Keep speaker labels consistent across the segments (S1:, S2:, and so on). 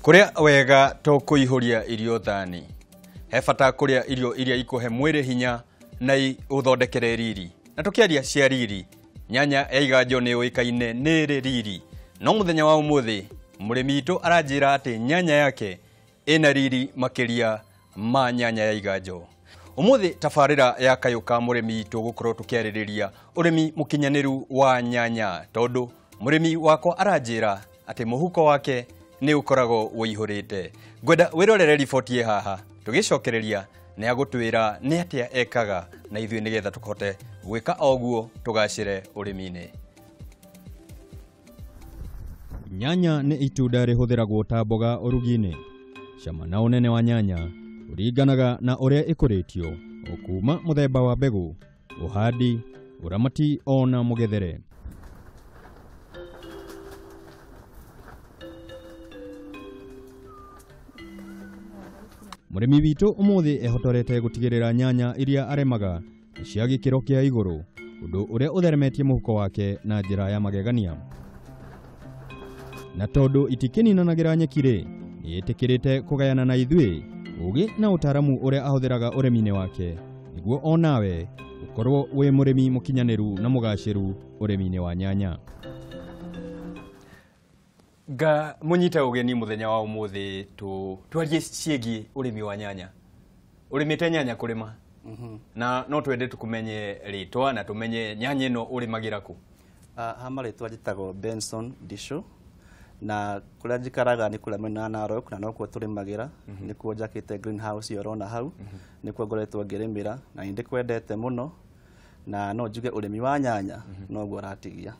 S1: Kuria wega to kuihuria irio thani. He bata kuria irio iria ikuhe mwiri hinya na uthondekere riri. Na tukiaria cia riri, nyanya ya iganjo ni uikaine ni ri riri. No muthenya wa umuthi murimi witu aranjira ati nyanya yake ina riri makiria ma nyanya ya iganjo. Umuthi tabarira ya kayo ka murimi witu gukorwo tukiaririria urimi mukinyaniru wa nyanya tondu murimi wakwa aranjira ati muhuko wake ni ukoragwo uihurite. Ngwenda wirorere riboti haha tugicokereria ni agutwira ni atia ekaga na ithuĩ nigetha tukote gwika oguo tugacire urimi-inĩ. Nyanya nĩ itunda rĩhũthĩragwo ta mboga ũrugi-inĩ. Cama na ũnene wa nyanya ũringanaga na ũrĩa ĩkũrĩtio kuma mũthemba wa mbegũ, ũhandi, ũramati ona mũgethere. Mũrĩmi witũ ũmũthĩ ehotorete gũtigĩrĩra nyanya iria aremaga nĩ cia gĩkĩro kĩa igũrũ, ũndũ ũrĩa ũtheremetie mũhuko wake na njĩra ya magegania. Na tondũ itikĩninanagĩra nyeki-rĩ, nĩĩtĩkĩrĩte kũgayana na ithuĩ ũgĩ na ũtaaramu ũrĩa ahũthĩraga ũrĩmi-inĩ wake, nĩguo onawe ũkorwo wĩ mũrĩmi mũkinyanĩru na mũgacĩru ũrĩmi-inĩ wa nyanya. Nga munyite ugeni muthenya wa umuthi tu twarie ciĩgiĩ ũrĩmi wa nyanya. Ũrĩmĩte nyanya kũrĩma? Na no twende tukumenye rĩtwa na tumenye nyanya ĩno ũrĩmagĩra kũ?
S2: Ha marĩtwa njĩtagwo Benson Ndishu na kũrĩa njikaraga nĩ kũrĩa mwena wa Narok na nokuo tũrĩmagĩra. Nĩkuo njakĩte greenhouse ĩyo ũrona hau, nĩkuo ngoretwo ngĩrĩmĩra na nĩ ndĩkwendete mũno na no njuge ũrĩmi wa nyanya noguo ũratigia.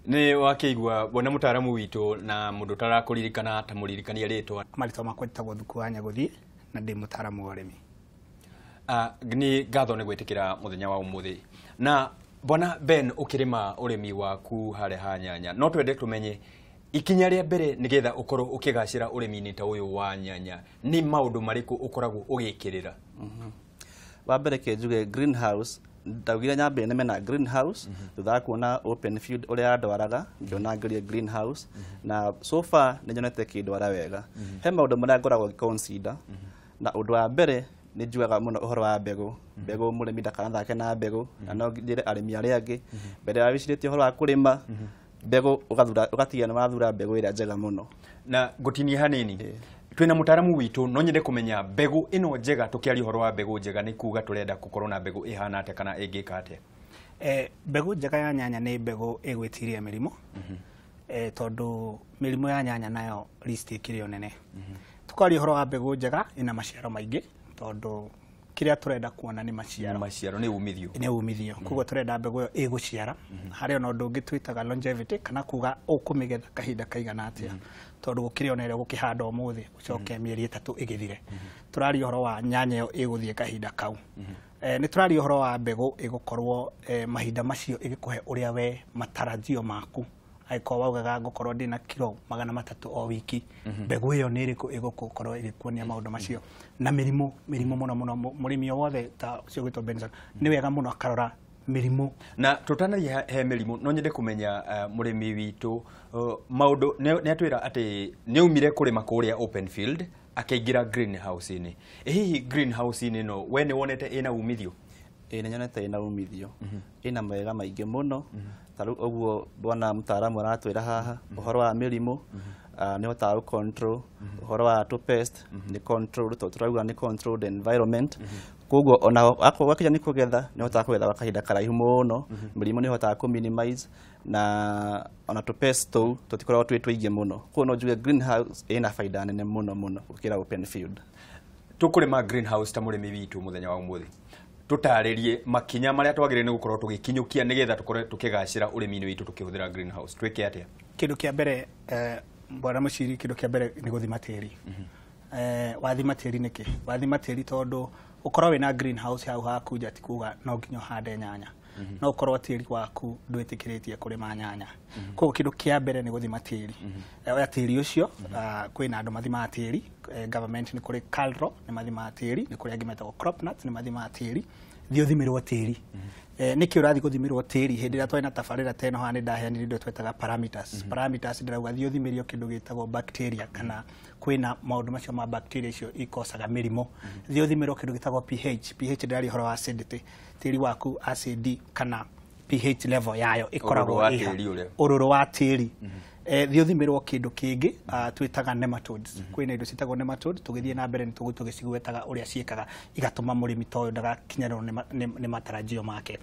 S1: Nĩ wakĩigua bwana mũtaaramu witũ na mũndũ ũtarakũririkana ta mũririkania rĩtwa.
S3: Marĩtwa makwa njĩtagwo Thuku wa Nyagũthiĩ na ndĩ mũtaaramu wa ũrĩmi.
S1: Nĩ ngatho nĩ gwĩtĩkĩra mũthenya wa ũmũthĩ. Na bwana Ben, ũkĩrĩma ũrĩmi waku harĩa ha nyanya, no twende tũmenye ikinya rĩa mbere nĩgetha ũkorwo ũkĩgacĩra ũrĩmi-inĩ ta ũyũ wa nyanya, nĩ maũndũ marĩkũ ũkoragwo ũgĩkĩrĩra?
S2: Wa mbere ke njuge greenhouse, ndaugire nyambe nĩme na greenhouse, thutha wa kuona open field ũrĩa andwaraga ngĩona ngerie greenhouse na so far nĩ nyonete kĩndwara wega. He maũndũ marĩa ngoragwo ngĩ-consider, na ũndũ wa mbere nĩ njugaga mũno ũhoro wa mbegũ. Mbegũ mũrĩmi ndakanathake na mbegũ, na no njĩre arĩmi arĩa angĩ mbere ya wĩcirĩtie ũhoro wa kũrĩma mbegũ ũgathura, ũgatiga nĩ wathura mbegũ ĩrĩa njega mũno.
S1: Na ngũtinie hanini, twina mũtaaramu witũ, no nyende kũmenya mbegũ ĩno njega. Tũkĩaria ũhoro wa mbegũ njega nĩ kuga tũrenda gũkorwo na mbegũ ĩhana atĩa kana ĩngĩka atĩa?
S3: Mbegũ njega ya nyanya nĩ mbegũ ĩgwĩtiria mĩrimũ, tondũ mĩrimũ ya nyanya nayo list ĩkĩrĩ o nene. Tũkaria ũhoro wa mbegũ njega ĩna maciaro maingĩ, tondũ kĩrĩa tũrenda kuona nĩ maciaro.
S1: Maciaro nĩ umithio.
S3: Nĩ umithio. Koguo tũrenda mbegũ ĩyo ĩgũciara. Harĩ ona ũndũ ũngĩ twĩtaga longevity, kana kuga ũkũmĩgetha kahinda kaigana atĩa, tondũ gũkĩrĩ ona ĩrĩa gũkĩhanda ũmũthĩ ũcoke mĩeri 3 ĩgĩthire. Tũraria ũhoro wa nyanya ĩyo ĩgũthiĩ kahinda kau. Nĩ tũraria ũhoro wa mbegũ ĩgũkorwo mahinda macio ĩgĩkũhe ũrĩa we matarajio maku. Angĩkorwo waugaga ngũkorwo ndĩna kiro 300 o wiki, mbegũ ĩyo nĩ ĩrĩkũ ĩgũkorwo ĩgĩkuonia maũndũ macio. Na mĩrimũ, mĩrimũ mũno mũno, mũrĩmi o wothe ta ũcio ũgwĩtwo Benson nĩ wega mũno akarora mĩrimũ.
S1: Na tũtanaria he mĩrimũ, no nyende kũmenya mũrĩmi witũ maũndũ nĩ atwĩra atĩ nĩ aumire kũrĩma kũrĩa open field akĩingĩra greenhouse-inĩ. Hihi greenhouse-inĩ ĩno we nĩ wonete ĩna umithio?
S2: Ĩĩ nĩ nyonete ĩna umithio. Ĩna mawega maingĩ mũno. Ta rĩu ũguo bwana mũtaaramu aratwĩra haha ũhoro wa mĩrimũ, nĩ ũhotaga gũ control ũhoro wa tũ pest, nĩ control, tondũ tũrauga nĩ controlled environment. Koguo ona akorwo gwakinya nĩ kũgetha, nĩ ũhotaga kũgetha gwa kahinda karaihu mũno. Mĩrimũ nĩ ũhotaga kũ minimize, na ona tũ pest tũu tũtikoragwo twĩ tũingĩ mũno. Koguo no njuge greenhouse ĩna baida nene mũno mũno gũkĩra open field.
S1: Tũkũrĩma greenhouse ta mũrĩmi witũ mũthenya wa ũmũthĩ, tũtarĩrie makinya marĩa twagĩrĩire nĩ gũkorwo tũgĩkinyũkia nĩgetha tũkorwo tũkĩgacĩra ũrĩmi-inĩ witũ tũkĩhũthĩra greenhouse. Twĩke atĩa?
S3: Kĩndũ kĩa mbere, bwana Mũciri, kĩndũ kĩa mbere nĩ gũthima tĩri. Wathima tĩri nĩkĩ? Wathima tĩri tondũ ũkorwo wĩna greenhouse hau haku nja ti kuga no nginya ũhande nyanya. No ũkorwo tĩri waku ndwĩtĩkĩrĩtie kũrĩma nyanya. Koguo kĩndũ kĩa mbere nĩ gũthima tĩri. Oya tĩri ũcio, kwĩna andũ mathimaga tĩri, government nĩ kũrĩ KALRO nĩ mathimaga tĩri, nĩ kũrĩ angĩ metagwo CropNut nĩ mathimaga tĩri. Thiĩ ũthimĩrwo tĩri. Nĩkĩ ũrathiĩ gũthimĩrwo tĩri? Hĩndĩ ĩrĩa twarĩ na tabarĩra ta ĩno haha nĩ ndaheanire indo twetaga parameters. Parameters ndĩrauga thiĩ ũthimĩrio kĩndũ gĩtagwo bacteria, kana kwĩna maũndũ macio ma bacteria icio ikocaga mĩrimũ. Thiĩ ũthimĩrwo kĩndũ gĩtagwo pH. pH ndĩraria ũhoro wa acidity, tĩri waku acid kana pH level yayo ĩkoragwo
S1: Ũrũrũ wa
S3: ĩha.
S1: tĩri ũrĩa.
S3: Ũrũrũ wa tĩri. Thiĩ ũthimĩrwo kĩndũ kĩngĩ twĩtaga nematodes. Kwĩna indo ciĩtagwo nematode, tũgĩthiĩ na mbere nĩ tũgũthiĩ tũgĩcigwetaga ũrĩa ciĩkaga igatũma mũrĩmi ta ũyũ ndagakinyĩrwo nĩ matarajio make.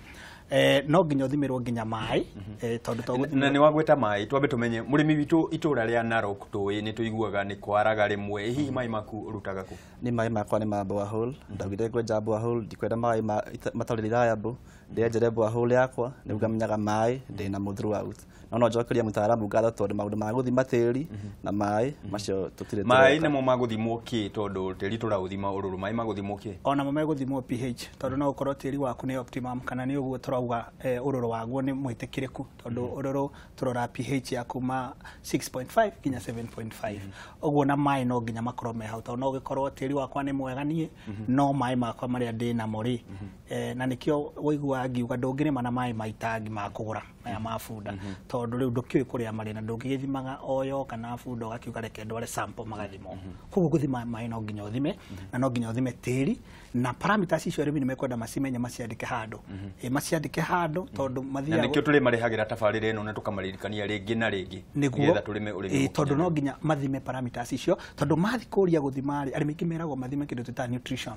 S3: No nginya ũthimĩrwo nginya maĩ, tondũ to
S1: Na nĩ wagweta maĩ, twambe tũmenye mũrĩmi witũ itũra rĩa Narok tũĩ nĩ tũiguaga nĩ kwaraga rĩmwe. Hihi maĩ maku ũrutaga kũ?
S2: Nĩ maĩ makwa nĩ ma borehole. Ndaugire ngwenja borehole, ndikwenda maĩ matarĩ reliable, ndĩenjere borehole yakwa nĩguo ngamenyaga maĩ ndĩnamo throughout. No njokerie mũtaaramu ngatho tondũ maũndũ ma gũthima tĩri na maĩ macio tũtirĩ
S1: Maĩ
S2: tũreka.
S1: namo magũthimwo kĩ? Tondũ tĩri tũraũthima ũrũrũ, maĩ magũthimwo kĩ?
S3: Ona mo megũthimwo pH, tondũ no ũkorwo tĩri waku nĩ optimum kana nĩ ũguo tũrauga, ũrũrũ waguo nĩ mwĩtĩkĩrĩku, tondũ ũrũrũ tũrora pH ya kuma 6.5 nginya 7.5. Ũguo na maĩ no nginya makorwo me hau, tondũ no ũgĩkorwo tĩri wakwa nĩ mwega niĩ, no maĩ makwa marĩa ndĩ namo rĩ, na nĩkĩo ũiguaga ngiuga ndũngĩrĩma na maĩ ma itangi ma kũgũra maya ma bunda, tondũ rĩu ndũkĩũĩ kũrĩa marĩ, na ndũngĩgĩthimaga oyo kana bunda ũgakiuga reke ndware sample magathimwo. Koguo gũthima maĩ no nginya ũthime, na no nginya ũthime tĩri, na parameters icio arĩmi nĩ mekwenda macimenye, maciandĩke handũ. Maciandĩke handũ tondũ
S1: Na
S3: mathiaga
S1: nĩkĩo tũrĩmarehagĩra tabarĩra ĩno na tũkamaririkania rĩngĩ na rĩngĩ
S3: nĩguo
S1: nĩgetha tũrĩme ũrĩmi
S3: tondũ no
S1: mũkinyanĩru.
S3: Nginya mathime parameters icio, tondũ mathi kũria gũthima rĩ, arĩmi aingĩ meragwo mathime kĩndũ twĩtaga nutrition.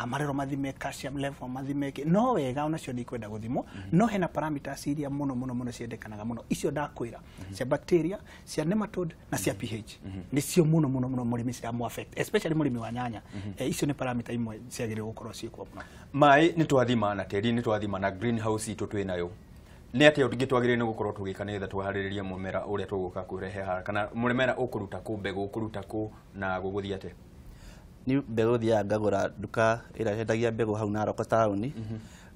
S3: Marerwo mathime calcium level, mathime kĩ, no wega onacio nĩ ikwenda gũthimwo, no hena parameters iria mũno mũno mũno ciendekanaga mũno, icio ndakwĩra cia bacteria, cia nematode na cia pH, nĩcio mũno mũno mũno mũrĩmi ciramu affect, especially mũrĩmi wa nyanya. Icio nĩ parameter imwe ciagĩrĩirwo gũkorwo ciĩkuo mũno.
S1: Maĩ nĩ twathima, na tĩri nĩ twathima, na greenhouse itũ twĩ nayo. Nĩ atĩa ũngĩ twagĩrĩire nĩ gũkorwo tũgĩka nĩgetha tũharĩrĩrie mũmera ũrĩa tũgũka kũrehe haha, kana mũmera ũkũruta kũ, mbegũ ũkũruta kũ, na gũgũthiĩ atĩa?
S2: Ni mbegũ thiaga ngagũra nduka ĩrĩa yendagia mbegũ hau Narok taũni,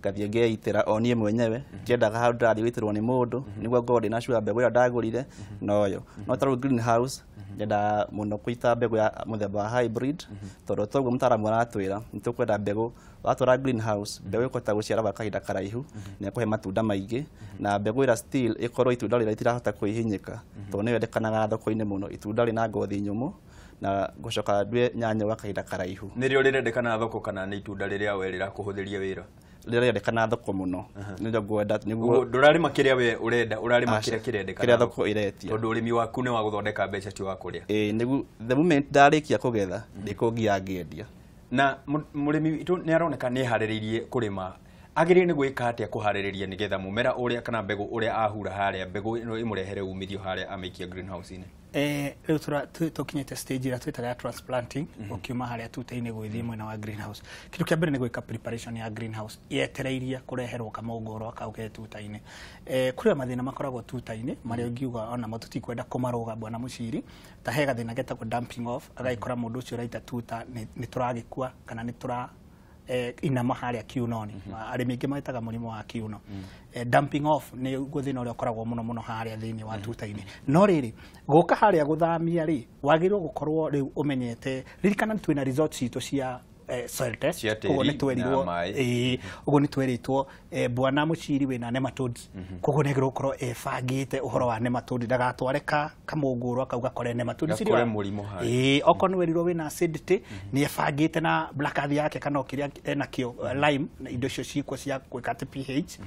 S2: ngathiĩ ngeitĩra o niĩ mwenyewe. Ndiendaga handũ ndĩrathiĩ gũitĩrwo nĩ mũndũ, nĩguo ngorwo ndĩna sure mbegũ ĩrĩa ndagũrire noyo. No ta rĩu greenhouse nyendaga mũno kũita mbegũ ya mũthemba wa hybrid, tondũ toguo mũtaaramu aratwĩra nĩ tũkwenda mbegũ watwara greenhouse, mbegũ ĩkũhota gũciara gwa kahinda karaihu na ĩkũhe matunda maingĩ, na mbegũ ĩrĩa still ĩkorwo itunda rĩrĩa rĩtirahota kwĩhinyĩka, tondũ nĩyo yendekanaga thoko-inĩ mũno, itunda rĩna ngothi nyũmũ, na gũcoka ndue nyanya gwa kahinda karaihu.
S1: Nĩrĩo rĩrendekana thoko kana nĩ itunda rĩrĩa we rĩrakũhũthĩria wĩra?
S2: Rĩrĩa rĩrendekana thoko mũno nĩrĩo ngwenda nĩguo.
S1: Ũguo ndũrarĩma kĩrĩa we ũrenda, ũrarĩma
S2: Aca,
S1: kĩrĩa kĩrendekana
S2: kĩrĩa thoko ĩretia.
S1: Tondũ ũrĩmi waku nĩ wa gũthondeka mbeca, ti wa kũrĩa.
S2: Ĩĩ, nĩguo the moment ndarĩkia kũgetha ndĩkũngia ngĩendia.
S1: Na mũrĩmi witũ nĩ aroneka nĩ eharĩrĩirie kũrĩma, agĩrĩire nĩ gwĩka atĩa kũharĩrĩria nĩgetha mũmera ũrĩa kana mbegũ ũrĩa ahura harĩa, mbegũ ĩno ĩmũrehere umithio harĩa amĩikia greenhouse-inĩ?
S3: Rĩu tũkinyĩte stage ĩrĩa twĩtaga ya transplanting, ũkiuma harĩa tuta-inĩ gũgĩthiĩ mwena wa greenhouse. Kĩndũ kĩa mbere nĩ gwĩka preparation ya greenhouse yetereirie kũreherwo kamũngũrwa kau ke tuta-inĩ. Kũrĩ na mathĩna makoragwo tuta-inĩ marĩa ũngiuga onamo tũtikwenda kũmarũga, bwana Mũciri, ta he gathĩna getagwo dumping off, agagĩkora mũndũ ũcio ũraita tuta nĩ tũragĩkua kana nĩ tũra inama harĩa kiunoni. Arĩmi aingĩ metaga mũrimũ wa kiuno. Dumping off nĩ guo thĩna ũrĩa ũkoragwo mũno mũno harĩa thĩinĩ wa tuta-inĩ. No rĩrĩ, gũka harĩa gũthamia rĩ, wagĩrĩirwo gũkorwo rĩu ũmenyete, ririkana twĩna results citũ cia soil test.
S1: Cia tĩri
S3: Koguo nĩ twerirwo
S1: na maĩ.
S3: Ĩĩ, ũguo nĩ twerĩtwo, bwana Mũciri wĩna nematodes, koguo nĩ agĩrĩirwo gũkorwo ebangĩte ũhoro wa nematode, ndagatware ka kamũngũrwa kau gakore nematodes.
S1: Gakore mũrimũ harĩa.
S3: Ĩĩ, okorwo nĩ werirwo wĩna acidity, nĩ ebangĩte na black earth yake kana o kĩrĩa enakĩo, lime na indo icio ciĩkuo cia gwĩka atĩ pH,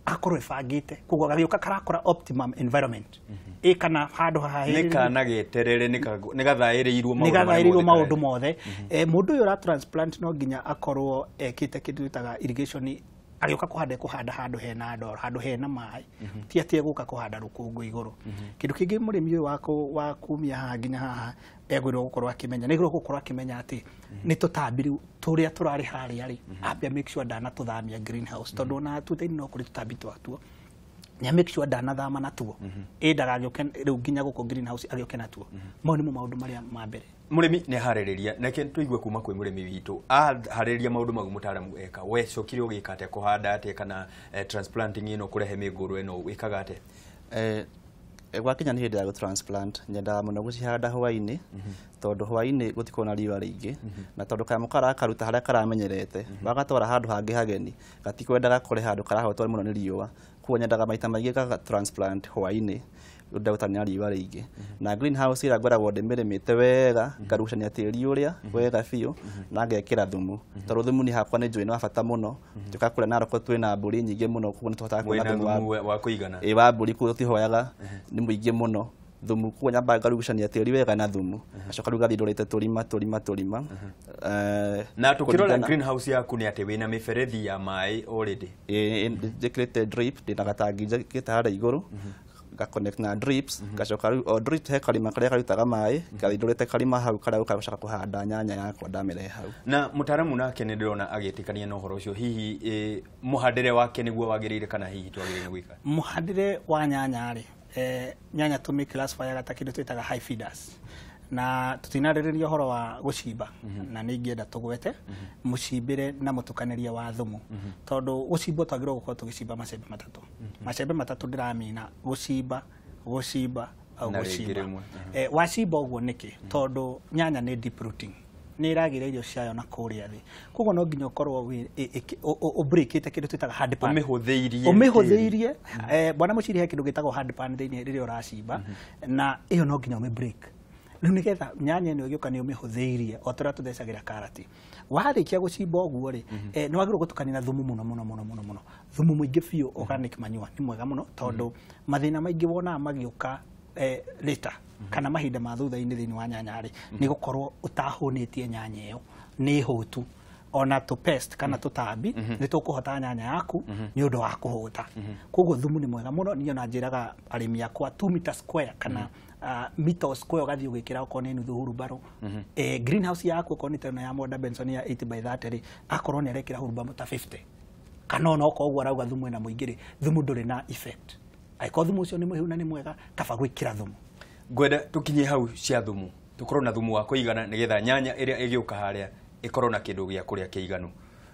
S3: akorwo ebangĩte, koguo gagĩũka karakora optimum environment ĩ kana handũ haha
S1: Nĩ kana geterere, nĩ gathaĩrĩirwo maũndũ
S3: nĩ
S1: marĩa
S3: gathaĩrĩirwo
S1: mothe
S3: maũndũ mothe. Mũndũ ũyũ ũra transplant no nginya akorwo ekĩte kĩndũ twĩtaga irrigation, agĩũka kũhanda ekũhanda handũ hena ndoro, handũ hena maĩ, ti atĩ egũka kũhanda rũkũngũ igũrũ. Kĩndũ kĩngĩ mũrĩmi ũyũ wa kumia haha nginya haha egwĩrwo gũkorwo akĩmenya, nĩ gũkorwo akĩmenya atĩ nĩ tũtambi rĩu tũrĩa tũrarĩ harĩa rĩ, ambe make sure ndanatũthamia greenhouse, tondũ ona tuta-inĩ no kũrĩ tũtambi twatuo, nĩ make sure ndanathama natuo, ĩ ndagagĩũke rĩu nginya gũkũ greenhouse agĩũke natuo. Mau nĩmo maũndũ marĩa ma mbere.
S1: Mũrĩmi nĩ aharĩrĩria, reke tũigue kuma kwĩ mũrĩmi witũ aharĩrĩria maũndũ mau. Mũtaaramu eka, we cokire ũgĩka atĩa, kũhanda atĩa, kana transplanting ĩno, kũrehe mĩngũrũ ĩno wĩkaga atĩa?
S2: Gwakinya nĩ hĩndĩ ya gũ-transplant, nyendaga mũno gũcihanda hwaĩ-inĩ, tondũ hwaĩ-inĩ gũtikoragwo na riũa rĩingĩ, na tondũ kanyamũ karakaruta harĩa karamenyerete, wagatwara handũ hangĩ hageni, gatikwenda gakore handũ karahotwo mũno nĩ riũa. Koguo nyendaga maita maingĩ gaga transplant hwaĩ-inĩ ũndũ na riũa rĩingĩ. Na greenhouse ĩrĩa ngoragwo ndĩmĩrĩmĩte wega, ngarucania tĩri ũrĩa wega biũ, na ngekĩra thumu, tondũ thumu nĩ hakwa nĩ njũĩ nĩ wa bata mũno. Tũka kũrĩa Narok twĩna mbũri nyingĩ mũno, koguo nĩ tũhotaga kuona
S1: thumu wa kũigana.
S2: Ĩ wa mbũri koguo tũtihoyaga, nĩ mũingĩ mũno thumu. Koguo nyambaga ngarugucania tĩri wega na thumu, ngacoka rĩu ngathiĩ ndorete tũrima tũrima tũrima.
S1: Na tũkĩrora greenhouse yaku nĩ atĩ wĩna mĩberethi ya maĩ already?
S2: Ĩ, njĩkĩrĩte drip, ndĩna gatangi njĩkĩrĩte harĩa igũrũ, ga connect na drips, gacoka rĩu o drip he karima karĩa karutaga maĩ, ngathiĩ ndorete karima hau karĩa gũkaga kũhanda nyanya yakwa ndamĩrehe hau.
S1: Na mũtaaramu nake nĩ ndĩrona agĩtĩkania na ũhoro ũcio, hihi mũhandĩre wake nĩguo wagĩrĩire kana hihi twagĩrĩire gwĩka?
S3: Mũhandĩre wa nyanya rĩ, nyanya tũmĩ classify ta kĩndũ twĩtaga high feeders, na tũtinarĩrĩria ũhoro wa gũcimba, na nĩ ingĩenda tũgwete mũcimbĩre na mũtukanĩrie wa thumu, tondũ gũcimbwo twagĩrĩirwo gũkorwo tũgĩcimba macembe matatũ. Macembe matatũ ndĩramina gũcimba, gũcimba au gũcimba. Wacimba ũguo nĩkĩ? Tondũ nyanya nĩ deep rooting, nĩ ĩragĩra irio ciayo na kũrĩa thĩ, koguo no nginya ũkorwo ũbreakĩte kĩndũ twĩtaga hard pan. Ũmĩhũthĩirie. Bwana Mũciri, he kĩndũ gĩtagwo hard pan thĩinĩ rĩrĩa ũracimba, na ĩyo no nginya ũmĩ break rĩu nĩgetha nyanya ĩno ĩgĩũka nĩ ũmĩhũthĩirie o ta ũrĩa tũthecagĩra karati. Warĩkia gũcimba ũguo rĩ, nĩ wagĩrĩirwo gũtukania na thumu mũno mũno mũno mũno mũno, thumu mũingĩ biũ. Organic manure nĩ mwega mũno, tondũ mathĩna maingĩ wonaga magĩũka later kana mahinda ma thutha-inĩ thĩinĩ wa nyanya rĩ, nĩ gũkorwo ũtahũnĩtie nyanya ĩyo nĩ hũtu, ona tũ pest kana tũtambi nĩ tũkũhota nyanya yaku nĩ ũndũ wa kũhũta. Koguo thumu nĩ mwega mũno. Niĩ ona njĩraga arĩmi akwa 2 meter square kana mita square ũgathiĩ ũgĩkĩra okorwo nĩ nuthu hurumbarũ. Greenhouse yaku okorwo nĩ ta ĩno ya Mwenda Benson ya 80 by 30 rĩ, akorwo nĩ arekĩra hurumbarũ ta 50 kana ona okorwo ũguo arauga thumu ĩna mũingĩ rĩ, thumu ndũrĩ na effect. Angĩkorwo thumu ũcio nĩ mũhiũ na nĩ mwega, kaba gwĩkĩra thumu.
S1: Ngwenda tũkinye hau cia thumu, tũkorwo na thumu wa kũigana nĩgetha nyanya ĩrĩa ĩgĩũka harĩa ĩkorwo na kĩndũ gĩa kũrĩa kĩiganu.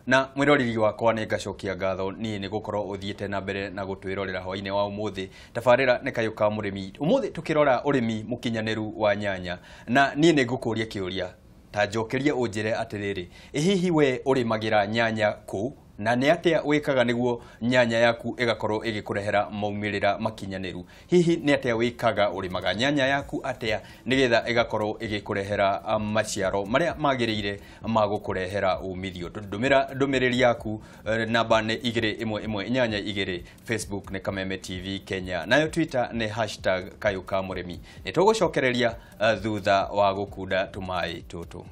S1: Na mwĩroreri wakwa, nĩ ngacokia ngatho niĩ nĩ gũkorwo ũthiĩte na mbere na gũtwĩrorera hwaĩ-inĩ wa ũmũthĩ. Tabarĩra nĩ Kayũ ka Mũrĩmi, ũmũthĩ tũkĩrora ũrĩmi mũkinyanĩru wa nyanya. Na niĩ nĩ ngũkũria kĩũria, ta njokerie ũnjĩre atĩrĩrĩ, ĩ hihi we ũrĩmagĩra nyanya kũ, na nĩ atĩa wĩkaga nĩguo nyanya yaku ĩgakorwo ĩgĩkũrehera maumĩrĩra makinyanĩru? Hihi nĩ atĩa wĩkaga, ũrĩmaga nyanya yaku atĩa nĩgetha ĩgakorwo ĩgĩkũrehera maciaro marĩa magĩrĩire ma gũkũrehera umithio? Ndũmĩra ndũmĩrĩri yaku, namba nĩ 21182. Facebook nĩ Kameme TV Kenya, nayo Twitter nĩ #KayũKaMũrĩmi. Nĩ tũgũcokereria thutha wa gũkunda tũmaĩ tũtũ.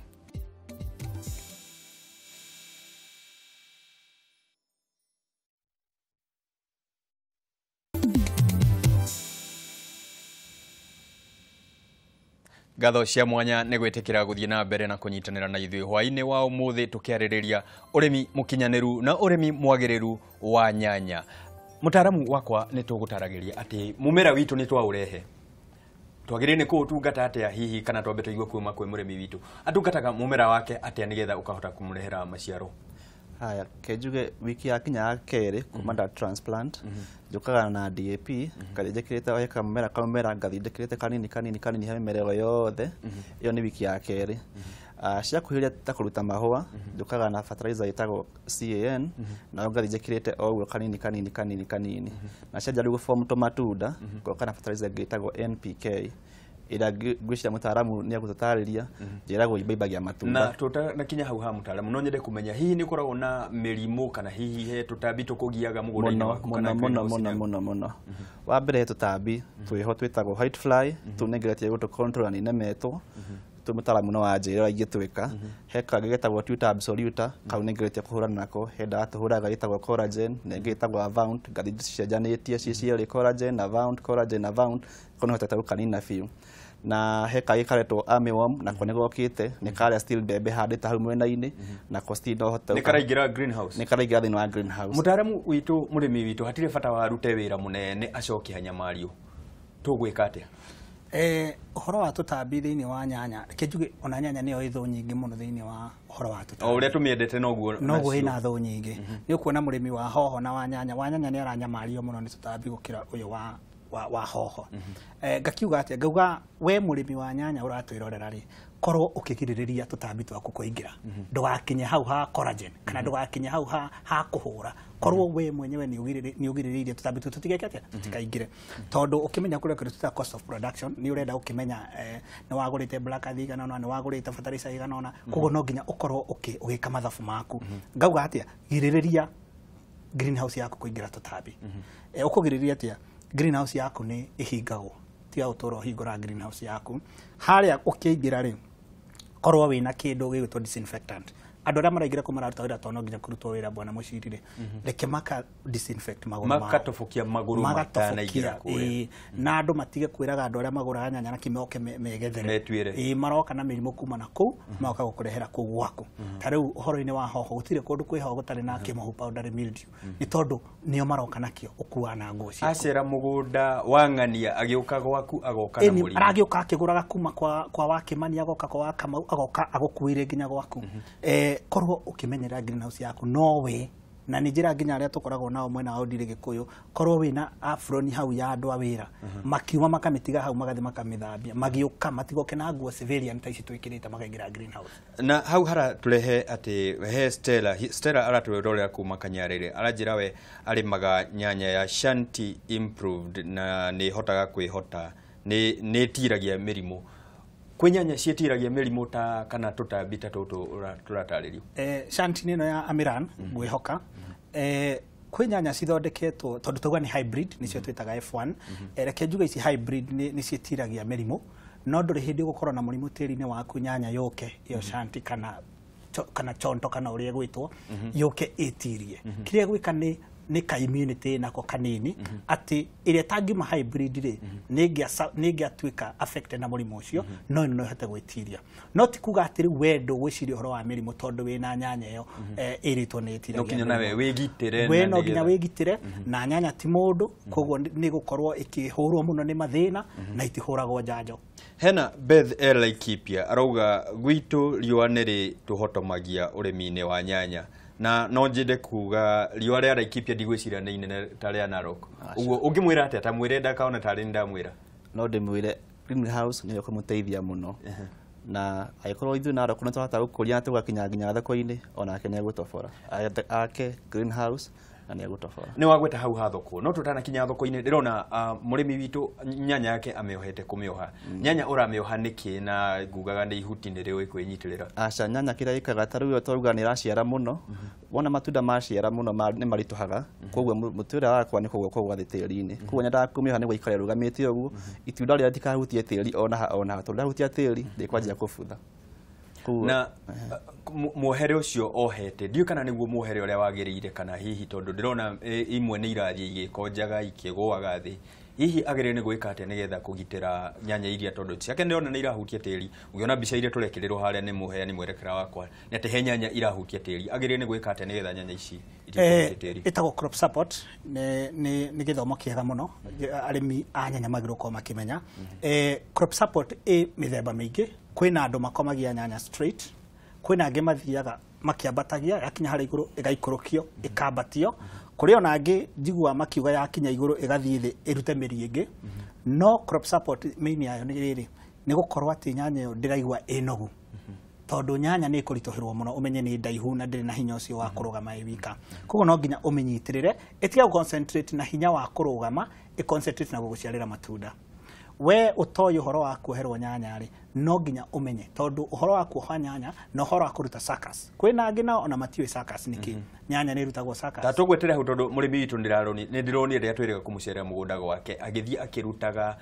S1: Ngatho cia mwanya nĩ gwĩtĩkĩra gũthiĩ na mbere na kũnyitanĩra na ithuĩ hwaĩ-inĩ wa ũmũthĩ tũkĩarĩrĩria ũrĩmi mũkinyanĩru na ũrĩmi mwagĩrĩru wa nyanya. Mũtaaramu wakwa, nĩ tũgũtaragĩria atĩ mũmera witũ nĩ twaũrehe, twagĩrĩire nĩ kũũtungata atĩa hihi, kana twambe tũigue kuma kwĩ mũrĩmi witũ atungataga mũmera wake atĩa nĩgetha ũkahota kũmũrehera maciaro?
S2: Haya, ke njuge wiki ya kinya ya kerĩ kuma nda transplant, njũkaga na DAP, ngathiĩ njĩkĩrĩte o kamũmera kamũmera, ngathiĩ njĩkĩrĩte kanini kanini kanini he mĩmera ĩyo yothe. Ĩyo nĩ wiki ya kerĩ. Ciakuhĩrĩria ta kũruta mahũa, njũkaga na fertilizer ĩtagwo CAN, nayo ngathiĩ njĩkĩrĩte o ũguo kanini kanini kanini kanini. Na cianjia rĩu gũform tũmatunda, ngoka na fertilizer ĩngĩ ĩtagwo NPK, ĩrĩa ngwĩciria mũtaaramu nĩ egũtũtarĩria, njĩragwo imbaimbagia matunda.
S1: Na tũtanakinya hau ha mũtaaramu, no nyende kũmenya hihi nĩ ũkoragwo na mĩrimũ kana hihi he tũtambi tũkũgiaga mũgũnda-inĩ waku kana
S2: mũno mũno mũno mũno mũno. Wa mbere, he tũtambi twĩho twĩtagwo white fly, tũu nĩngeretie gũtũ control na nĩnemetwo tũ, mũtaaramu no wanjĩre ũrĩa ingĩtwĩka. He kangĩ getagwo Tuta absoluta, kau nĩngeretie kũhũrana nako. He ndawa tũhũraga ĩtagwo Collagen na ĩngĩ ĩtagwo Avaunt, ngathiĩ ndĩcicenjanĩtie ciĩ cierĩ, Collagen na Avaunt, Collagen na Avaunt, kau nĩhotete gũkanina biũ. Na he kangĩ karetwo armyworm, nako nĩ gokĩte nĩ karĩa still mbembe handĩte hau mwena-inĩ, nako still no hote
S1: Nĩ karaingĩra greenhouse?
S2: Nĩ karaingĩra thĩinĩ wa greenhouse.
S1: Mũtaaramu witũ, mũrĩmi witũ hatirĩ bata wa arute wĩra mũnene acoke anyamario, tũgwĩka atĩa?
S3: Ũhoro wa tũtambi thĩinĩ wa nyanya, reke njuge ona nyanya nĩyo ĩ thũ nyingĩ mũno thĩinĩ wa ũhoro wa tũtambi.
S1: O ũrĩa tũmĩendete noguo
S3: noguo ĩna thũ nyingĩ. Nĩ ũkuona mũrĩmi wa hoho na wa nyanya, wa nyanya nĩ aranyamario mũno nĩ tũtambi gũkĩra ũyũ wa wa hoho. Ngakiuga atĩa, ngauga we mũrĩmi wa nyanya ũratwĩrorera rĩ, korwo ũkĩgirĩrĩria tũtambi twaku kũingĩra, ndũgakinye hau ha collagen kana ndũgakinye hau ha kũhũra, korwo we mwenyewe nĩ ũgirĩrĩirie tũtambi tũtũ tũtigeke atĩa, tũtikaingĩre. Tondũ ũkĩmenya kũrĩa kĩndũ twĩtaga cost of production, nĩ ũrenda ũkĩmenya nĩ wagũrĩte black earth igana ũna, nĩ wagũrĩte fertilizer igana ũna, koguo no nginya ũkorwo ũgĩka mathabu maku. Ngauga atĩa, girĩrĩria greenhouse yaku kũingĩra tũtambi. Ũkũgirĩrĩria atĩa? Greenhouse yaku nĩ ĩhingagwo, tiga gũtũra ũhingũra greenhouse yaku. Harĩa ũkĩingĩra rĩ, korwo wĩna kĩndũ gĩgwĩtwo disinfectant. Andũ arĩa maraingĩra kũ mararuta wĩra tondũ no nginya kũrutwo wĩra bwana Mũciri rĩ, reke maka disinfect magũrũ mao,
S1: makatobokia magũrũ matanaingĩra kũrĩa,
S3: na andũ matige kwĩraga andũ arĩa magũraga nyanya na kĩmoke megethere,
S1: metuĩre,
S3: maroka na mĩrimũ kuma na kũu, magoka gũkũrehera kũu gwaku. Ta rĩu ũhoro-inĩ wa hoho, gũtirĩ kũndũ kwĩ hoho gũtarĩ na kĩmohu powdery mildew, nĩ tondũ nĩo maroka nakĩo ũkuaga na nguo ciaku.
S1: Acera mũgũnda wa ng'ania agĩũka gwaku agoka na mũrimũ,
S3: aragĩũka akĩgũraga kuma kwa Wakĩmani, agoka kwa Wakamau, agoka agũkuĩre nginya gwaku. Korwo ũkĩmenyerera greenhouse yaku nowe, na nĩ njĩra nginya arĩa tũkoragwo nao mwena wa Ũndire Gĩkũyũ, korwo wĩna afroni hau ya andũ a wĩra, makiuma makamĩtiga hau magathiĩ makamĩthambia, magĩũka matigoke na nguo civilian ta ici twĩkĩrĩte makaingĩra greenhouse.
S1: Na hau haratũrehe atĩ he Stella aratũrorera kuma Kanyarĩrĩ, aranjĩra we arĩmaga nyanya ya Shanti Improved na nĩ ĩhotaga kwĩhota, nĩ ĩtiragia mĩrimũ. Kwĩ nyanya ciĩtiragia mĩrimũ ta kana tũtambi ta tũtũ tũratarĩrio?
S3: Shanti nĩ ĩno ya Amiran ngwĩhoka. Kwĩ nyanya cithondeketwo tondũ tauga nĩ hybrid, nĩcio twĩtaga F1. Reke njuge ici hybrid nĩ ciĩtiragia mĩrimũ, no ndũrĩ hĩndĩ ũgũkorwo na mũrimũ tĩri-inĩ waku nyanya yũke ĩyo Shanti kana chonto kana ũrĩa ĩgwĩtwo yũke ĩtirie. Kĩrĩa ĩgwĩka nĩ ka immunity nako kanini, atĩ ĩrĩa ĩtangiuma hybrid rĩ, nĩ ĩngĩatuĩka affected na mũrimũ ũcio, no ĩno no ĩhote gwĩtiria. No ti kuga atĩ rĩu we ndũgwĩciria ũhoro wa mĩrimũ tondũ wĩna nyanya ĩyo ĩrĩtwo nĩ ĩtiragia.
S1: No nginya nawe wĩgitĩre,
S3: we no nginya wĩgitĩre, na nyanya ti mũndũ, koguo nĩ gũkorwo ĩkĩhũrwo mũno nĩ mathĩna na itihũragwo njanjo.
S1: Hena Beth L. Laikipia arauga gwitũ riũa nĩ rĩtũhotomagia ũrĩmi-inĩ wa nyanya, na no njende kuga riũa rĩa Laikipia ndigwĩciria nĩ inene ta rĩa Narok. Ũguo ũngĩmwĩra atĩa? Ta mwĩre ndakaona tarĩ ndamwĩra.
S2: No ndĩmwĩre greenhouse nĩyo ĩkũmũteithia mũno, na angĩkorwo ithuĩ Narok nĩ twahota gũkũria na tũgakinya nginya thoko-inĩ, onake nĩ egũtobora. Ake greenhouse na nĩ egũtobora.
S1: Nĩ wagweta hau ha thoko, no tũtanakinya thoko-inĩ ndĩrona mũrĩmi witũ nyanya yake amĩohete kũmĩoha. Nyanya ũramĩoha nĩkĩ na ngugaga nĩ ihuti nĩ rĩũĩ kwĩnyitĩrĩra?
S2: Aca, nyanya kĩrĩa ĩkaga ta rĩu twauga nĩ ĩraciara mũno, wona matunda maciara mũno nĩ maritũhaga, koguo mũtĩ ũrĩa wakwa nĩ kũgwa kũgwa thĩ tĩri-inĩ, koguo nyendaga kũmĩoha nĩguo ikare ĩrũgamĩte ũguo, itunda rĩrĩa rĩtikahutie tĩri ona ha ona ha, tondũ rĩahutia tĩri rĩkwanjia kũbutha.
S1: Na muohere ũcio ohete ndiũĩ kana nĩguo muohere ũrĩa wagĩrĩire kana hihi tondũ ndĩrona imwe nĩ irathiĩ igĩkonjaga ikĩgũaga thĩ, hihi agĩrĩire nĩ gwĩka atĩa nĩgetha kũgitĩra nyanya iria tondũ ciake ndĩrona nĩ irahutia tĩri. Ũngĩona mbica iria tũrekĩrĩrwo harĩa nĩ mũheani mwerekera wakwa nĩ atĩ he nyanya irahutia tĩri, agĩrĩire nĩ gwĩka atĩa nĩgetha nyanya ici itihutie tĩri?
S3: Ĩtagwo crop support, nĩ gĩthomo kĩega mũno arĩmi a nyanya magĩrĩirwo gũkorwo makĩmenya. Crop support ĩ mĩthemba mĩingĩ, kwĩna andũ makomagia nyanya straight, kwĩna angĩ mathiaga makĩambatagia yakinya harĩa igũrũ ĩgaikũrũkio ĩkambatio, kũrĩ ona angĩ njiguaga makiuga yakinya igũrũ ĩgathiĩ thĩ ĩrute mĩri ĩngĩ. No crop support main yayo nĩ rĩrĩ, nĩ gũkorwo atĩ nyanya ĩyo ndĩraigua ĩnogu, tondũ nyanya nĩ ĩkũritũhĩrwo mũno, ũmenye nĩ ndaihu na ndĩrĩ na hinya ũcio wa kũrũgama ĩ wika, koguo no nginya ũmĩnyitĩrĩre ĩtige gũ-concentrate na hinya wa kũrũgama, ĩ-concentrate na gũgũciarĩra matunda. We ũtoĩ ũhoro wa kuoherwo nyanya rĩ, no nginya ũmenye, tondũ ũhoro wa kuoha nyanya na ũhoro wa kũruta suckers, kwĩna angĩ nao ona matiũĩ suckers nĩkĩ. Nyanya nĩ ĩrutagwo suckers.
S1: Ta tũgwetere hau tondũ mũrĩmi witũ nĩ ndĩronire rĩrĩa twĩrĩga kũmũcerera mũgũnda gwake agĩthiĩ akĩrutaga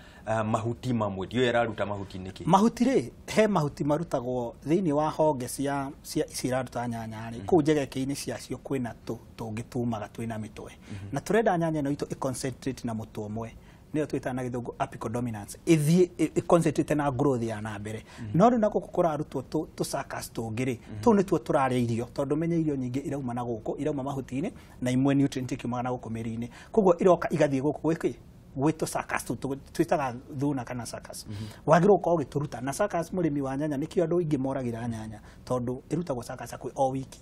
S1: mahuti mamwe, ndiũĩ araruta mahuti nĩkĩ.
S3: Mahuti rĩ, he mahuti marutagwo thĩinĩ wa honge cia ici iraruta nyanya rĩ, kũu njegeke-inĩ ciacio kwĩna tũngĩ tumaga twĩna mĩtwe, na tũrenda nyanya ĩno itũ ĩ-concentrate na mũtwe ũmwe, nĩyo twĩtaga na gĩthũngũ apical dominance, ĩthiĩ ĩ-concentrate na growth ya na mbere. No rĩu na gũkũ kũrarutwo tũ suckers tũngĩ rĩ, tũu nĩtuo tũrarĩa irio, tondũ menye irio nyingĩ irauma na gũkũ, irauma mahuti-inĩ na imwe nutrient ikiumaga na gũkũ mĩri-inĩ, koguo iroka igathiĩ gũkũ gwĩkĩ gwĩ tũ suckers tũu twĩtaga thuna kana suckers. Wagĩrĩirwo gũkorwo ũgĩtũruta na suckers. Mũrĩmi wa nyanya nĩkĩo andũ aingĩ moragĩra nyanya, tondũ ĩrutagwo suckers hakuhĩ o wiki.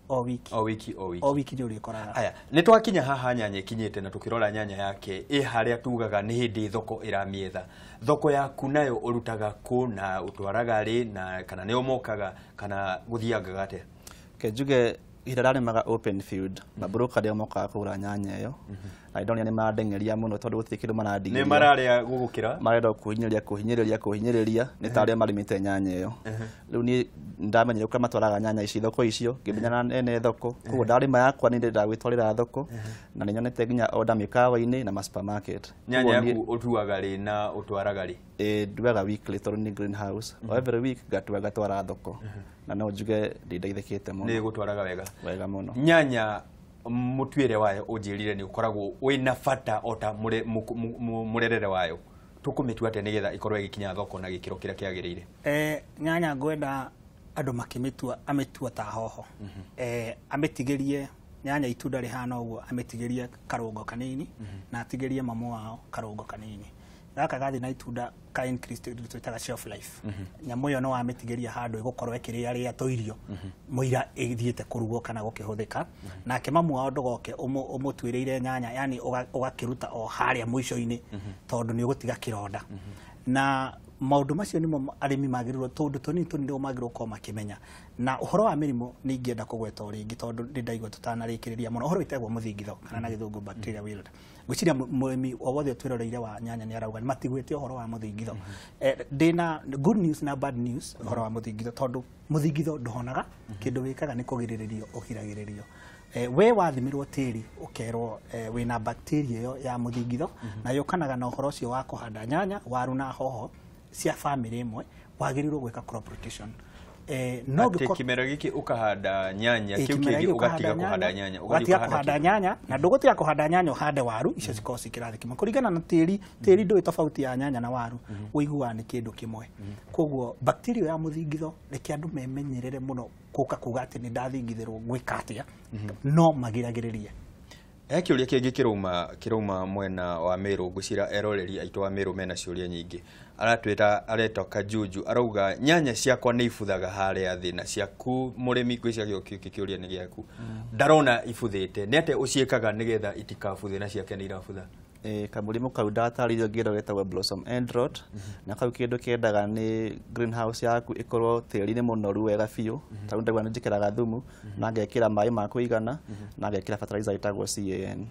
S3: O wiki.
S1: O wiki, o wiki.
S3: O wiki nĩ ũrĩkoraga.
S1: Aya, nĩ twakinya haha nyanya ikinyĩte na tũkĩrora nyanya yake ĩ harĩa tugaga nĩ hĩndĩ thoko ĩramĩetha. Thoko yaku nayo ũrutaga kũ na ũtwaraga rĩ na kana nĩo mokaga kana gũthiangaga atĩa?
S2: Ke njuge ihinda ndarĩmaga open field, maburũka nĩo mokaga kũgũra nyanya ĩyo. Na nĩndonire nĩ marandengeria mũno tondũ gũtirĩ kĩndũ marandigĩria.
S1: Nĩ mararĩa gũgũkĩra?
S2: Marenda kũhinyĩrĩria, kũhinyĩrĩria, kũhinyĩrĩria, nĩ ta arĩa marĩmĩte nyanya ĩyo. Rĩu niĩ ndamenyire kũrĩa matwaraga nyanya ici thoko icio, ngĩmenya na ene thoko. Koguo ndarĩma yakwa nĩ ndĩrendaga gwĩtwarĩra thoko, na nĩ nyonete nginya order mĩkawa-inĩ na ma supermarket.
S1: Nyanya yaku ũtuaga rĩ na ũtwaraga rĩ?
S2: Nduaga weekly tondũ nĩ greenhouse. O every week ngatua ngatwara thoko. Na no njuge ndindeithĩkĩte mũno.
S1: Nĩ gũtwaraga wega?
S2: Wega mũno.
S1: Nyanya mũtuĩre wayo ũnjĩrire nĩ ũkoragwo wĩna bata o ta mũrerere wayo. Tũkũmĩtua atĩa nĩgetha ĩkorwo ĩgĩkinya thoko na gĩkĩro kĩrĩa kĩagĩrĩire?
S3: Nyanya ngwenda andũ makĩmĩtua, amĩtua ta hoho. Amĩtigĩrie nyanya itunda rĩhana ũguo, amĩtigĩrie karũngo kanini na atigĩrie mamu wao karũngo kanini. Gaka gathi na itunda ka increase twĩtaga shelf life. Nyamũ ĩyo no wamĩtigĩria handũ ĩgũkorwo ĩkĩrĩarĩa tũirio mũira ĩthiĩte kũrugwo kana gũkĩhũthĩka. Nake mamu wao ndũgoke ũmũtuĩrĩire nyanya, yani ũgakĩruta o harĩa mũico-inĩ tondũ nĩ ũgũtiga kĩronda. Na maũndũ macio nĩmo arĩmi magĩrĩirwo, tũndũ tũnini tũnini nĩguo magĩrĩirwo gũkorwo makĩmenya. Na ũhoro wa mĩrimũ nĩ ingĩenda kũgweta o rĩngĩ tondũ nĩ ndaigua tũtanarĩkĩrĩria mũno. Ũhoro wĩtagwo mũthingitho kana na gĩthũngũ bacteria wilt. Ngwĩciria mũrĩmi o wothe ũtwĩroreire wa nyanya nĩ arauga matigwĩte ũhoro wa mũthingitho. Ndĩna good news na bad news ũhoro wa mũthingitho, tondũ mũthingitho ndũhonaga, kĩndũ wĩkaga nĩ kũgirĩrĩrio ũgiragĩrĩrio. We wathimĩrwo tĩri ũkerwo wĩna bacteria ĩyo ya mũthingitho, na yũkanaga na ũhoro ũcio wa kũhanda nyanya, waru na hoho cia family ĩmwe, wagĩrĩirwo gwĩka crop rotation. No
S1: atĩ kĩmera gĩkĩ ũkahanda nyanya, kĩu kĩngĩ ũgatiga kũhanda nyanya,
S3: ũgatiga kũhanda nyanya, na ndũgũtiga kũhanda nyanya ũhande waru, icio cikorwo ci kĩrathi kĩmwe. Kũringana na tĩri, tĩri ndũĩ tofauti ya nyanya na waru, ũiguaga nĩ kĩndũ kĩmwe. Koguo bacteria ya mũthingitho reke andũ memenyerere mũno gũka kuga atĩ nĩ ndathingithĩrwo gwĩka atĩa, no magiragĩrĩrie.
S1: He kĩũria kĩngĩ kĩrauma mwena wa Meru, ngwĩciria eroreri aitũ wa Meru mena ciũria nyingĩ. Aratwĩra aretwa Kajuju, arauga nyanya ciakwa nĩ ibuthaga harĩa thĩ na ciaku mũrĩmi, ngwĩciria gĩkĩ kĩũria nĩ gĩaku. Ndarona ibuthĩte, nĩ atĩa ũciĩkaga nĩgetha itikabuthe na ciake nĩ irabutha?
S2: Kamũrimũ kau ndatarĩirio ngĩrwo getagwo blossom end rot, na kau kĩndũ kĩendaga nĩ greenhouse yaku ĩkorwo tĩri-inĩ mũnoru wega biũ. Tarĩu ndaigua nĩ njĩkĩraga thumu na ngekĩra maĩ ma kũigana na ngekĩra fertilizer ĩtagwo CAN,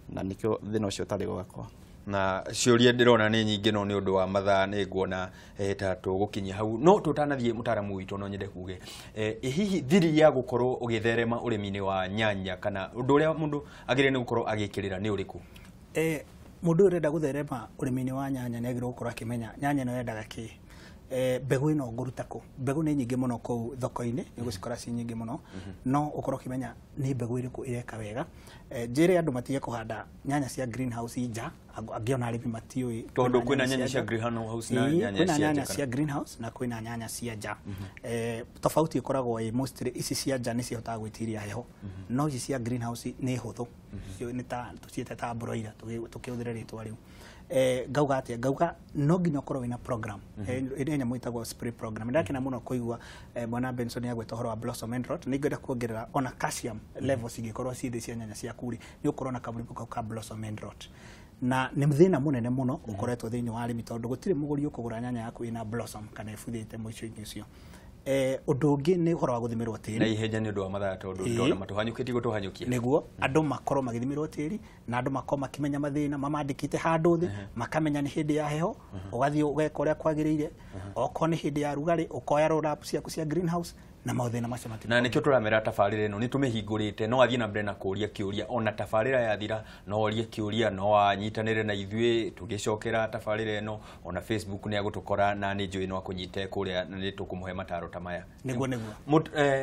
S2: na nĩkĩo thĩna ũcio ũtarĩ gwakwa.
S1: Na ciũria ndĩrona nĩ nyingĩ no nĩ ũndũ wa mathaa nĩ nguona ta tũgũkinyia hau. No tũtanathiĩ mũtaaramu witũ no nyende kuge hihi thiri ya gũkorwo ũgĩtherema ũrĩmi-inĩ wa nyanya kana ũndũ ũrĩa mũndũ agĩrĩire nĩ gũkorwo agĩkĩrĩra nĩ ũrĩkũ?
S3: Mũndũ ũrenda gũtherema ũrĩmi-inĩ wa nyanya nĩ agĩrĩirwo gũkorwo akĩmenya nyanya ĩno yendaga kĩ. Mbegũ ĩno ngũruta kũ? Mbegũ nĩ nyingĩ mũno kũu thoko-inĩ, nĩ ũgũcikora ci nyingĩ mũno, no ũkorwo ũkĩmenya nĩ mbegũ ĩrĩkũ ĩreka wega. Njĩre andũ matige kũhanda nyanya cia greenhouse nja, angĩ ona arĩmi matiũĩ
S1: tondũ kwĩna nyanya cia greenhouse na nyanya
S3: cia greenhouse na kwĩna nyanya cia nja. Tofauti ĩkoragwo ĩ mostly ici cia nja nĩ cihotaga gwĩtiria heho, no ici cia greenhouse nĩ hũthũ, nĩ ta tũciĩte ta broiler tũkĩhũthĩra rĩtwa rĩu. Ngauga atĩa? Ngauga no nginya ũkorwo wĩna program ĩrĩa nyamũ ĩtagwo spray program. Ndakena mũno kũigua bwana Benson nĩagweta ũhoro wa blossom end rot. Nĩngwenda kuongerera ona calcium levels ingĩkorwo ci thĩ cia nyanya ciaku rĩ, nĩ ũkorwo na kamũrimũ kau ka blossom end rot. Na nĩ thĩna mũnene mũno ũkoretwo thĩinĩ wa arĩmi tondũ gũtirĩ mũgũri ũkũgũra nyanya yaku ĩna blossom kana ĩbuthĩte mũico-inĩ ũcio. Ũndũ ũngĩ nĩ ũhoro wa gũthimĩrwo tĩri.
S1: Na ihenya nĩ ũndũ wa mathaa tondũ ndona matũhanyũkĩtie gũtũhanyũkia.
S3: Nĩguo andũ makorwo magĩthimĩrwo tĩri na andũ makorwo makĩmenya mathĩna mamandĩkĩte handũ thĩ, makamenya nĩ hĩndĩ ya heho ũgathiĩ ũgeka ũrĩa kwagĩrĩire, okorwo nĩ hĩndĩ ya rugarĩ ũkoya roll up ciaku cia greenhouse na maũthĩna macio matirĩ.
S1: Na nĩkĩo tũramera tabarĩra ĩno nĩ tũmĩhingũrĩte, no athiĩ na mbere na kũũria kĩũria ona tabarĩra yathira, no orie kĩũria, no anyitanĩre na ithuĩ tũgĩcokera tabarĩra ĩno, ona Facebook nĩ agũtũkora na nĩ njũĩ no akũnyite kũrĩa na nĩ tũkũmũhe mataro ta maya.
S3: Nĩguo nĩguo.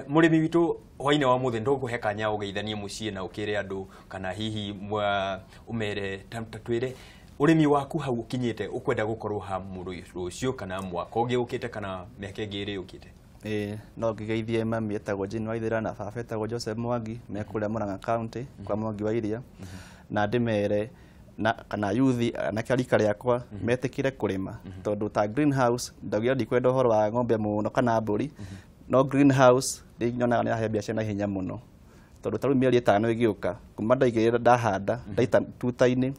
S1: Mũrĩmi witũ hwainĩ wa mũthĩ ndũkũhe kanya ũgeithanie mũciĩ na ũkĩre andũ kana hihi ũmere ta twĩre ũrĩmi waku hau ũkinyĩte ũkwenda gũkorwo ha rũciũ kana mwaka ũngĩ ũkĩte kana mĩaka ĩngĩ ĩrĩ yũkĩte.
S2: No ngĩgeithie mami etagwo Jane Waithera na baba etagwo Joseph Mwangi me kũrĩa Murang'a County kwa Mwangi wa Iria, na ndĩmere na kana yuthi anake a rika rĩakwa metĩkĩre kũrĩma tondũ ta greenhouse ndaugire ndikwenda ũhoro wa ng'ombe mũno kana mbũri, no greenhouse nĩ nyonaga nĩ yahe biacara na ihenya mũno. Tondũ ta rĩu mĩeri 5 ĩgĩũka kuma ndaigĩrĩra ndahanda ndaita tuta-inĩ,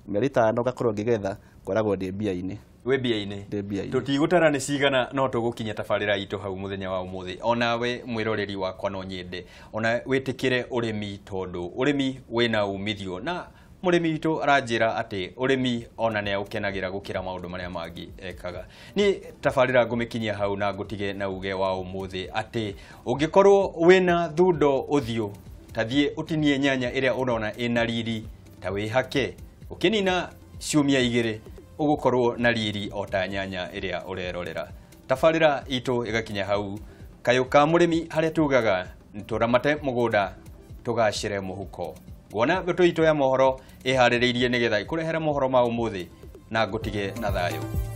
S2: mĩeri 5 ngakorwo ngĩgetha, ngoragwo ndĩ mbia-inĩ.
S1: Wĩ mbia-inĩ.
S2: Ndĩ mbia-inĩ.
S1: Tũtigũtara nĩ cigana, no tũgũkinya tabarĩra itũ hau mũthenya wa ũmũthĩ. Onawe mwĩroreri wakwa no nyende ona wĩtĩkĩre ũrĩmi, tondũ ũrĩmi wĩna umithio, na mũrĩmi witũ aranjĩra atĩ ũrĩmi ona nĩ aũkenagĩra gũkĩra maũndũ marĩa mangĩ ekaga. Niĩ tabarĩra ngũmĩkinyia hau na ngũtige na uge wa ũmũthĩ atĩ ũngĩkorwo wĩna thundo ũthiũ, ta thiĩ ũtinie nyanya ĩrĩa ũrona ĩna riri, ta wĩhake, ũkĩnina ciumia 2 ũgũkorwo na riri o ta nyanya ĩrĩa ũrerorera. Tabarĩra itũ ĩgakinya hau. Kayũ ka mũrĩmi harĩa tugaga tũramate mũgũnda tũgacĩre mũhuko. Nguona mbũtũ itũ ya mohoro ĩharĩrĩirie nĩgetha ĩkũrehere mohoro ma ũmũthĩ, na ngũtige na thayũ.